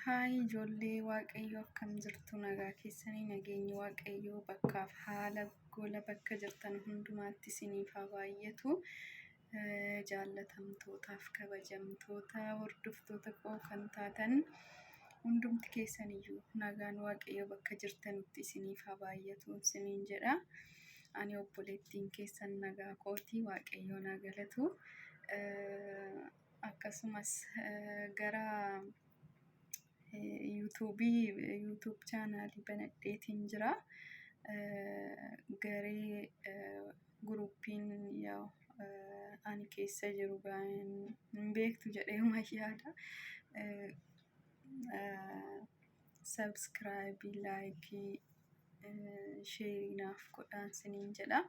Hi ijoollee Waaqayyoo, akkam jirtu? Nagaa keessanii? Nageenyi Waaqayyoo bakkaaf haala gola bakka jirtan hundumaatti isiniif haa baay'atu. Jaallatamtootaaf kabajamtoota hordoftoota koo kan taatan hundumti keessaniyyuu, nagaan Waaqayyoo bakka jirtanitti isiniif haa baay'atu isiniin jedha. Ani obboleettiin keessan nagaa kooti, Waaqayyoo naa galatu. Akkasumas gara YouTubeii YouTube channelii banadheetiin jira. Garee groupiin ani keessa jiru hin beektu jedhee yaada. Subscribeii, likeii, shareii naaf godhaan isiniin jedha.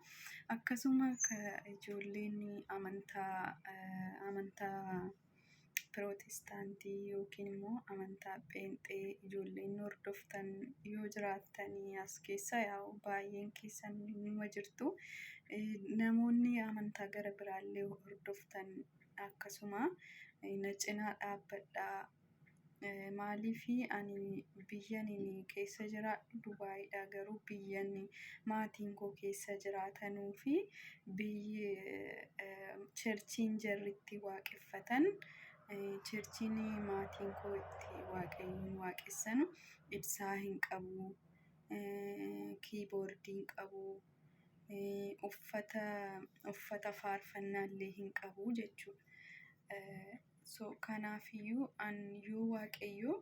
Akkasuma ijoolleen amantaa Pirootestaantii yookiin immoo amantaa Pheenxee ijoolleen hordoftan yoo jiraattanii, as keessa yaa'u baay'een keessan numa jirtu. Namoonni amantaa gara biraallee hordoftan akkasuma na cinaa dhaabbadhaa. Maaliif, ani biyyan keessa jiraadhu Dubaayiidha, garuu biyyan maatiin koo keessa jiraatanuu fi biyyi churchiin jarri itti waaqeffatan, churchiin maatiin koo itti Waaqayyoon waaqessan ibsaa hin qabu, keyboardii hin qabu, uffata faarfannaallee hin qabu jechuudha. So kanaafiyyuu an yoo Waaqayyo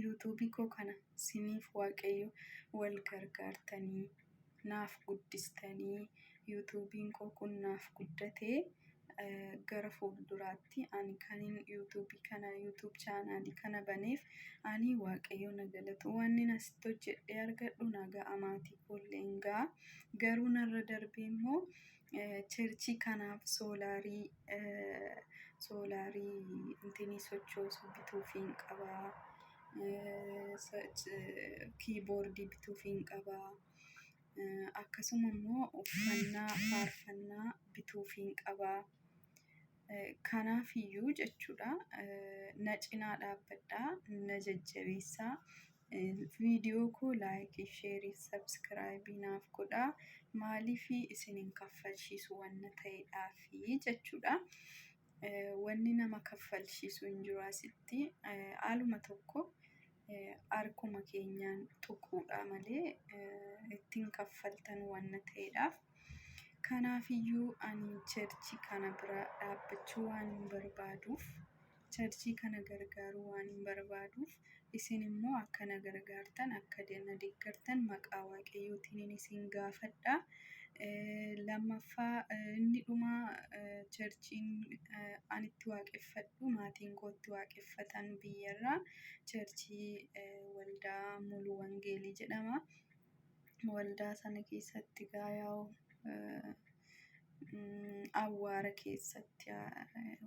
YouTubeii koo kana siniif Waaqayyo wal gargaartanii naaf guddistanii, YouTubeiin koo kun naaf guddatee, gara fuulduraatti ani kanin YouTubeii kana, YouTube channelii kana baneef, ani Waaqayyo na galatu, wanni asitti hojjedhee argadhu nagaa maatii koollee hin ga'a. Garuu narra darbee immoo churchii kanaaf solarii intinii sochoosu bituufiin qabaa. Keyboardii bituufiin qabaa. Akkasuma immoo uffannaa faarfannaa bituufiin qabaa. Kanaafiyyuu jechuudha, na cinaa dhaabbadhaa, na jajjabeessaa. Viidiyoo koo likeii, shareii, subscribeii naaf godhaa. Maaliif, isin hin kaffalchiisu wanna ta'eedhaafi jechuudha. Wanni nama kaffalchiisu hin jiru asitti. Haaluma tokko harkuma keenyaan tuquudha malee ittiin kaffaltan wanna ta'eedhaaf. Kanaafiyyuu ani churchii kana bira dhaabbachuu waan hin barbaaduuf, churchii kana gargaaruu waan hin barbaaduuf, isin immoo akka na gargaartan, akka na deeggartan maqaa Waaqayyootiin isin gaafadha. Lammaffaa, inni dhumaa, churchiin ani itti waaqeffadhu, maatiin koo itti waaqeffatan biyyarraa churchii Waldaa Muluu Wangeelii jedhama. Waldaa sana keessatti yaa'u awwaara keessatti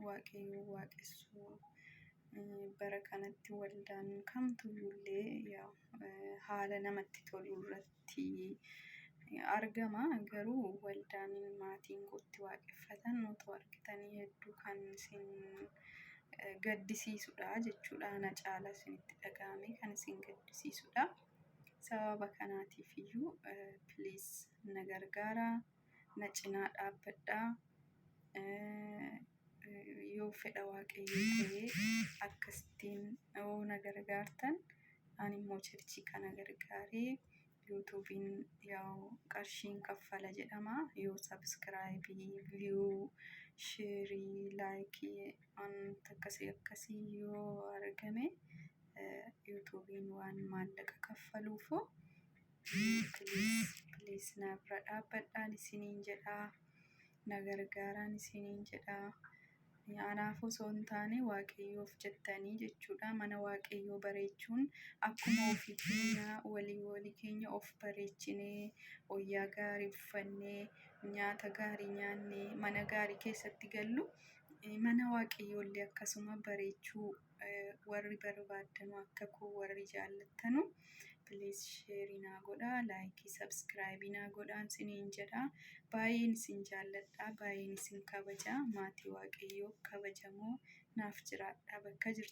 Waaqayyoon waaqessu. Bara kanatti waldaan kamtuyyuullee haala namatti tolu irratti argama. Garuu waldaan maatiin koo itti waaqeffatan otoo argitanii hedduu kan isin gaddisiisudha jechuudha. Na caala isinitti dhaga'ame kan isin gaddisiisudha. Sababa kanaatiif iyyuu please na gargaaraa, na cinaa dhaabbadhaa. Yoo fedha Waaqayyoo ta'ee, akkasittiin yoo na gargaartan, ani immoo churchii kana gargaaree, YouTubeiin yaa'u qarshiin kaffala jedhama. Yoo subscribeii, view, shareii, likeii wanta akkasii akkasii yoo argame, YouTubeiin waan maallaqa kaffaluufu, please, please na bira dhaabbadhaan isiniin jedhaa. Na gargaaraan isiniin jedhaa. Anaaf osoo hin taane Waaqayyoof jettanii jechuudha. Mana Waaqayyoo bareechuun akkuma ofii keenya walii walii keenya of bareechinee, wayyaa gaarii uffannee, nyaata gaarii nyaannee, mana gaarii keessatti gallu, mana Waaqayyoo illee akkasuma bareechuu warri barbaaddanu, akka koo warri jaallattanu, please shareii naa godhaa, likeii, subscribeii naa godhaa isiniin jedhaa. Baay'een isin jaalladha, baay'een isin kabajaa. Maatii Waaqayyoo kabajamoo, naaf jiraadhaa bakka jirtan.